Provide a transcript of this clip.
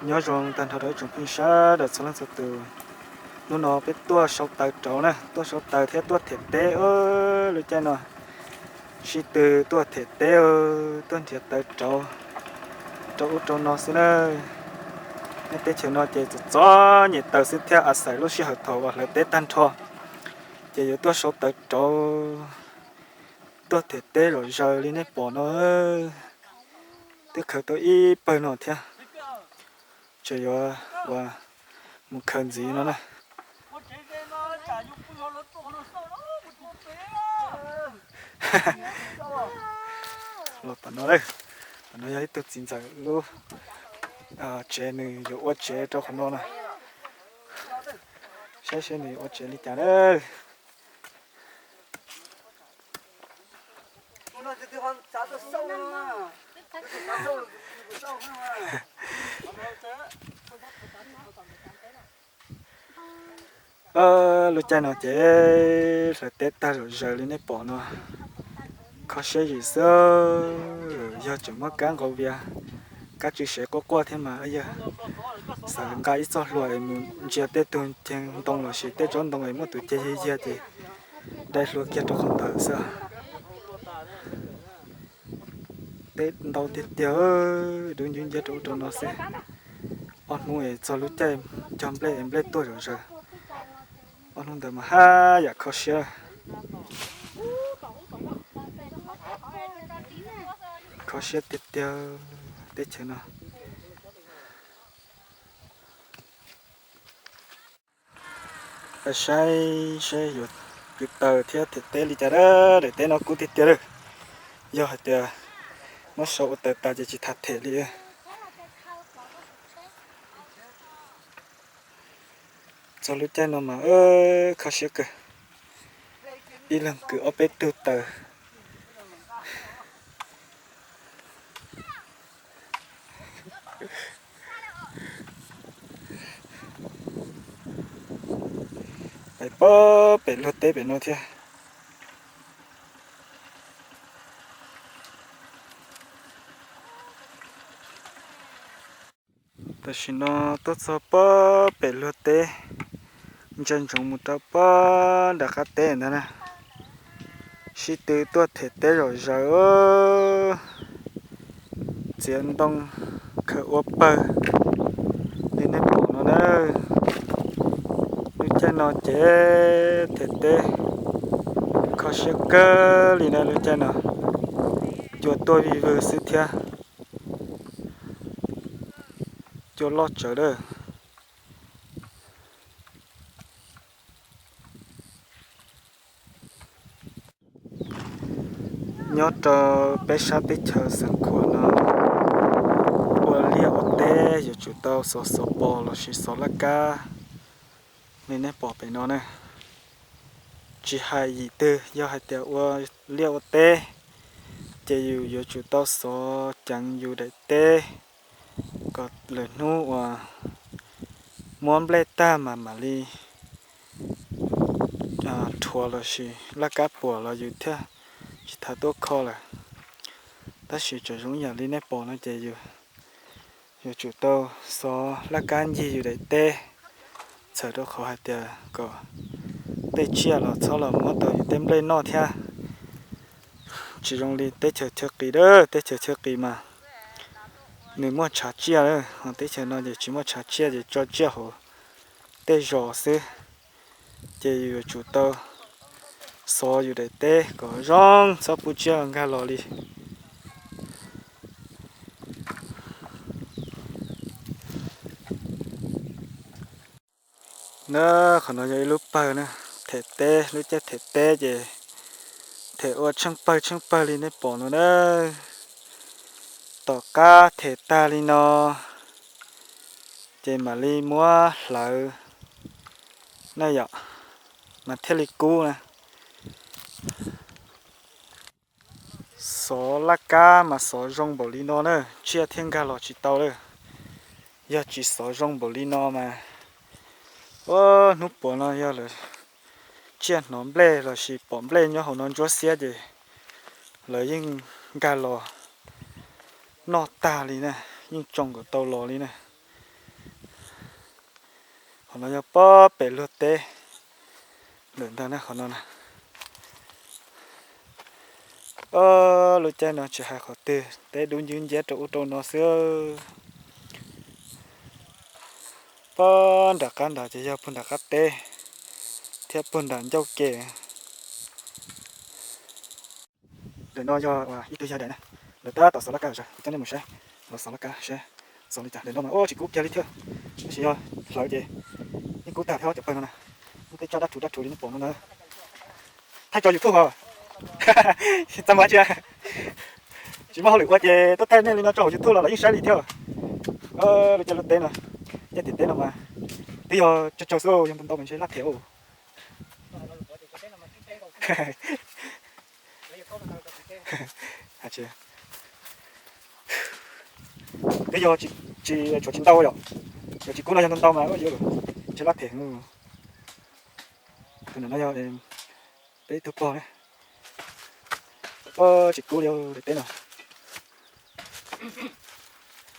Nyob zoo tag nrho rau ib tsoom phooj ywg sawv daws txhua leej txhua tus. Hnub no peb tuaj sau taws rauv na, tuaj sau taws thiab tuaj them teb lub caij no. Sib tw tuaj them teb, tuaj nrhiav taws rauv rau ub rau no xwb na. Nyob teb chaws no ces txom txom nyem taws xwb thiab, a xais lub sij hawm thaum uas hlawv teb tag nrho ces yuav tuaj sau taws rauv, tuaj them teb zom zaws li nej pom no. Twb khaws tau ib pawg no thiab, tseem yuav ua mus khaws ntxiv no na. Los tom no, tom no yog ib tug txiv ntxawm lub tsev, nws yuav ua tsev rau qhov no na. Saib seb nws yuav ua tsev li cas na. Lub caij no ces hlawv teb tag zom zaws li nej pom no. Kho siab zim xwb, yog tseem muab kab nqaus vias, kab tsw sev quaj quaj thiab mas yog xav nqa ib txoj hlua es mus ntsia tej tug ceg ntoo lossis tej tsob ntoo es muaj tus ceg yiag yiag ces dai hlua kiag rau qhov ntawd xwb. Teb ntau tiag tiag, dub nciab nciab rau ub rau no xwb. Ob hnub es txog lub caij cog nplej es nplej tuaj zom zaws. Ob hnub ntawd mas haj yam kho siab. Kho siab tiag tiag teb chaws no. Saib seb yuav kwv taws thiab them teb li cas. Daim teb no kub tiag tiag lawm. Yog hais tias muab sau ua taws tas ces tsis tham them li. Txog lub caij no mas kho siab kawg. Ib leeg kwv ob peb tug taws. Pais pog pem luag teb pem no thiab. Tam sim no tuaj txog pog pem luag teb, ntsia ntsoov mus rau pog nram qab teb ntag na. Sib tw tuaj them teb zom zaws, txiav ntoo khaws ua pawg li nej pom no na. Lub caij no ces them teb kho siab kawg li na lub caij no. Cua tuaj vij vwg xwb thiab. Cua loj tsawv lawm. Nyob rau peb sab teb chaws Xeev Khuam no, ua liaj ua teb yuav tsum tau xov xov pos lossis xov laj kab li nej pom pem no na. Tsis hais yim twg, yog hais tias ua liaj ua teb ces yus yuav tsum tau xov ceev yus daim teb kom lwm hnub uas muab nplej tag mas mam li rhuav lossis laj kab puas los yus thiaj tsis tas tuaj kho lawm. Tab sis tseem zoo yam li nej pom no ces yus yuav tsum tau xov laj kab ncig yus daim teb, txhawm rau qhov hais tias kom tej tsiaj los txhob los muab tau yus tej nplej noj thiab. Tsis zoo li teb chaws chaw qis a, teb chaws chaw qis mas nws muaj tshav tsiaj, ho teb chaws no ces tsis muaj tshav tsiaj ces tso tsiaj hauv tej zos xwb. Ces yus yuav tsum tau xov yus daim teb kom zoo txhob pub tsiaj nkag los li. Na, qhov no yog ib lub pawg na, them teb, lub caij them teb ces them ua tsheej pawg tsheej pawg li nej pom no na. Tom qab them tag li no ces mam li muab hlawv na yom, mas thiaj li kub na. Xov laj kab mas xov zoo npaum li no na, tsiaj thiaj nkag los tsis tau lawm. Yog tsis xov zoo npaum li no mas, ua hnub puav no yog lawv tsiaj hnov nplej lossis pom nplej nyob hauv no ntsuab xiab ces lawv yeej nkag los noj tag li na, yeej tsoo kom tau los li na. No yog pob pem luag teb lawm ntag na, qhov no na. Lub caij no tsis hais qhov twg, teb dub ncwb nciab rau ub rau no xwb. Pob nram qab nrad ces yog puag nram qab teb thiab puag nram ncauj ke. Daim no yog ib tug yawg daim na, lawv tab tom xov laj kab, kuv coj nej mus saib, lawv xov laj kab saib xov li cas. Daim no mas ua tsis kub kiag li thiab, tab sis yog hlawv ces yeej kub tag thiab cov pawg no na. Muaj tej tsob dab rhuv dab rhuv li nej pom no na. Thaij tso YouTube os. Txaj muag tsi, tsis muaj hauj lwm ua ces tuaj thaij nej li no tso hauv YouTube los lawv yeej saib li thiab. Lub caij lub teb no, caij tim teb no mas twb yog tsawg tsawg xwb, yog ntau ntau mas ntshe laj them. Twb yog tsis, tshuav tsis ntau yom, yog tsis kub no yog ntau ntau mas ntshe laj them. Tus no yog peb tug pog, tsis kub li teb no.